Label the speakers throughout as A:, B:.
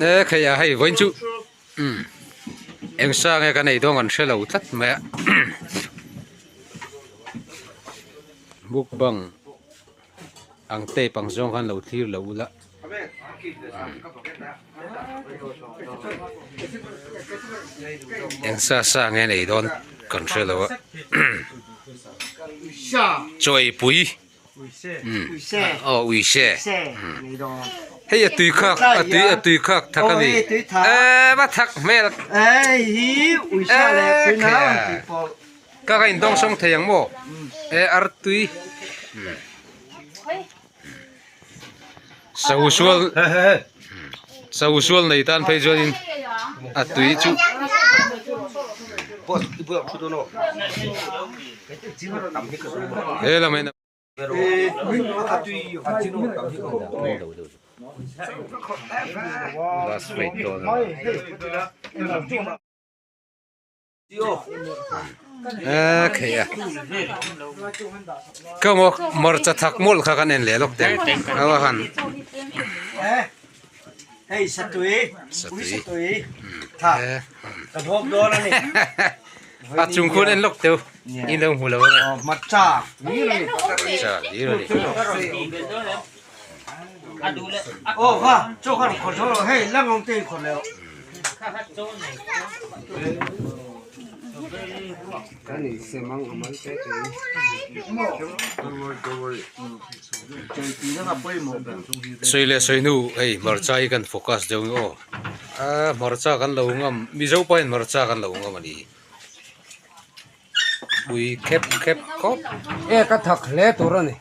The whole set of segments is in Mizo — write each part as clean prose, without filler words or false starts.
A: E khei a hei vawiin chu umm eng sa nge kan ei dawn kan hre lo tlat mai a mukbang ang tape ang zawng khan lo thlir lo ula. Eng sa sa nge an ei dawn kan hre lo a chaw ei pui. Aw ui se hei a tui khak a tui a tui khak thak a ni eee va thak hmel ka ka in dawng sawng thei ang maw e ar tui sahu sual sahu sual nei tan phei chuanin a tui chu he lam hian last weight dawn a. Khei a ka maw hmarcha thak mawlh kha kan en leh lawk teh ang a han
B: hei satui satui tha ka bawk dawn a ni
A: a chung khuan en lawk teu in lo hmu lo a ni
B: hmarcha
A: hmarcha hlir a ni
B: aw kha chaw khan khawrh zo lo hei la ngawng te in khawrh leh rawh.
A: Sawi leh sawi hnu hei hmarcha hi kan focus deuh ang aw a hmarcha kan lo ngam mizo pawhin hmarcha kan lo ngam a ni. Pui khep khep khawp.
B: E ka thak hle tur a ni.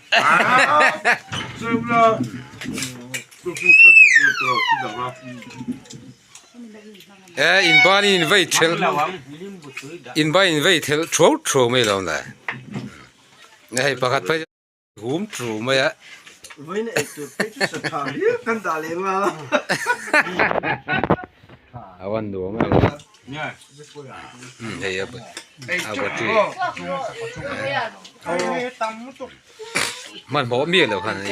A: E in ban in vei thel in ban in vei thel thuau thuau mai lo le. Hei pakhat phei Hum thu mai a.
B: Vawiin ei tur phei chu sa tha riau kan dah leh nghal a.
A: A van nuam em. Hei a a battery. Hmanhmawh miah lo khan a ni.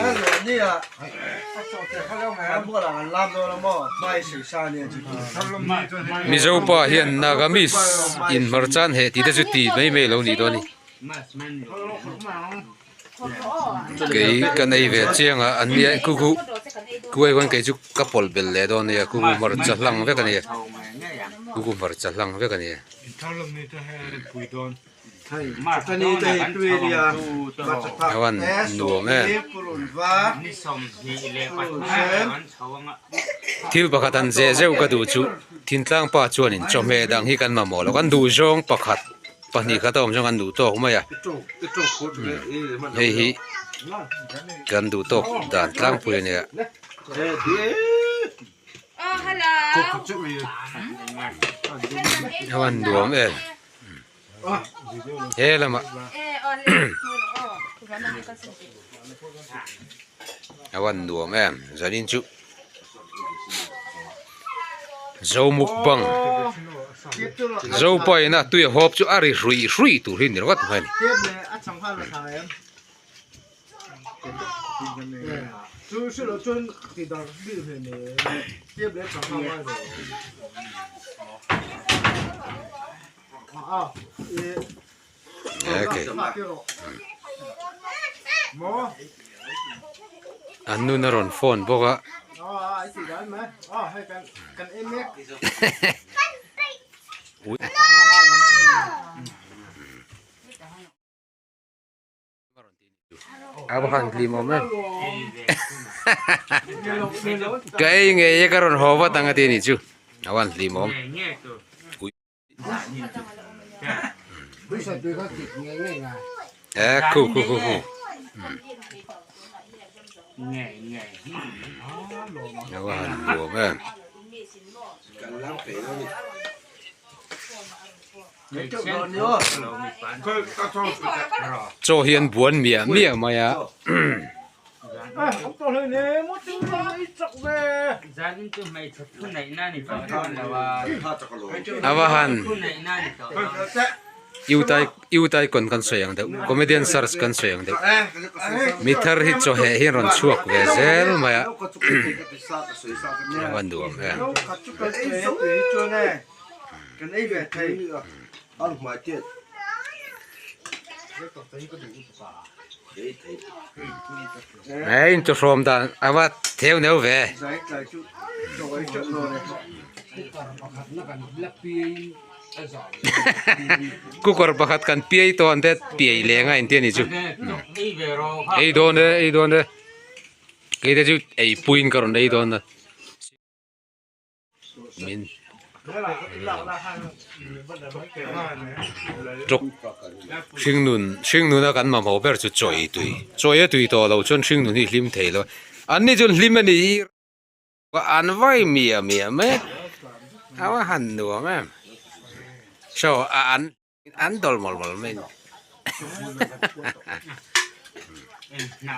A: Mizo pa hian Nagamese in hmarchan heh tih te chu ti mai mai lo nih dawn a ni. Kei ka nei ve chiang a an nia ku ku kuai khuan kei chu ka pawlh belh leh dawn a nia ku ku hmarcha hlang vek a nia ku ku hmarcha hlang vek a nia. A van nuam em thil pakhat an zeh zeuh ka duh chu thintlang pa chuanin chawhmeh dang hi kan mamawh lo kan duh zawng pakhat. Pahnih khat a awm chuan kan duh tawk mai a hei hi kan duh tawk dan tlangpui a nia. A van nuam em he lamah a van nuam em zanin chu. Zo mukbang Zopa ina tui a hawp chu a ri hruih hruih tur hi ni ringawt mai a ni. An nun a rawn phone bawk a. A va han hlim awm em ka ei ngei e ka rawn haw vat ang a ti a nih chu a va han hlim awm. Eh khu khu khu khu a va han nuam em. Chaw hi an buan miah miah mai a. A va han. Utai Utaicon kan sawi ang deuh comedian search kan sawi ang deuh mi thar hi chaw heh hi a rawn chhuak ve zel mai a a va nuam em. Hei in chawhrawm dan a va theu neu ve. Cooker pakhat kan piai tawh an te piai leng a inti a ni chu. Ei dawn e ei dawn e kei te chu ei puiin ka rawn ei dawn a. Min tawk hringnun hringnuna kan mamawh ber chu chaw ei tui chaw ei a tui tawh loh chuan hringnun hi hlim thei lo an ni chuan hlim a ni hi an vai miah miah mai a a va han nuam em saw a an An dawl mawlh mawlh mai a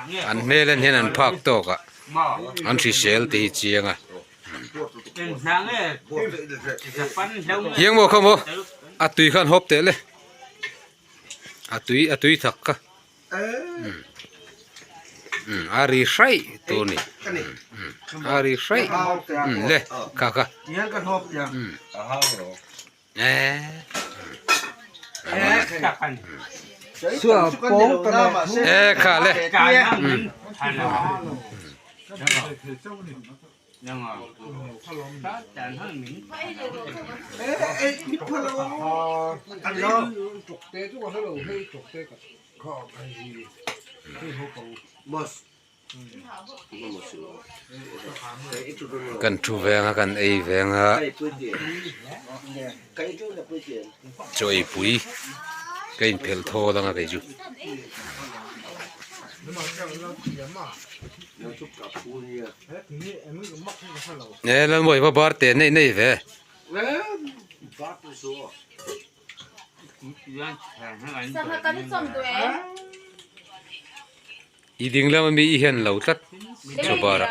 A: ni. An hmel en hian an phak tawk a, an hrisel tih hi chiang a. Hiang maw kha maw a tui khan hawp teh le a tui a tui thak kha a ri hraih tur a ni a ri hraih le kha kha. E kha le Kan thu veng a kan ei veng a chaw ei pui ka inphelh thawl ang a kei chu. E Lalmawi va bar teh neih neih ve. I ding lam ami i hian lo tlat chaw bar ah.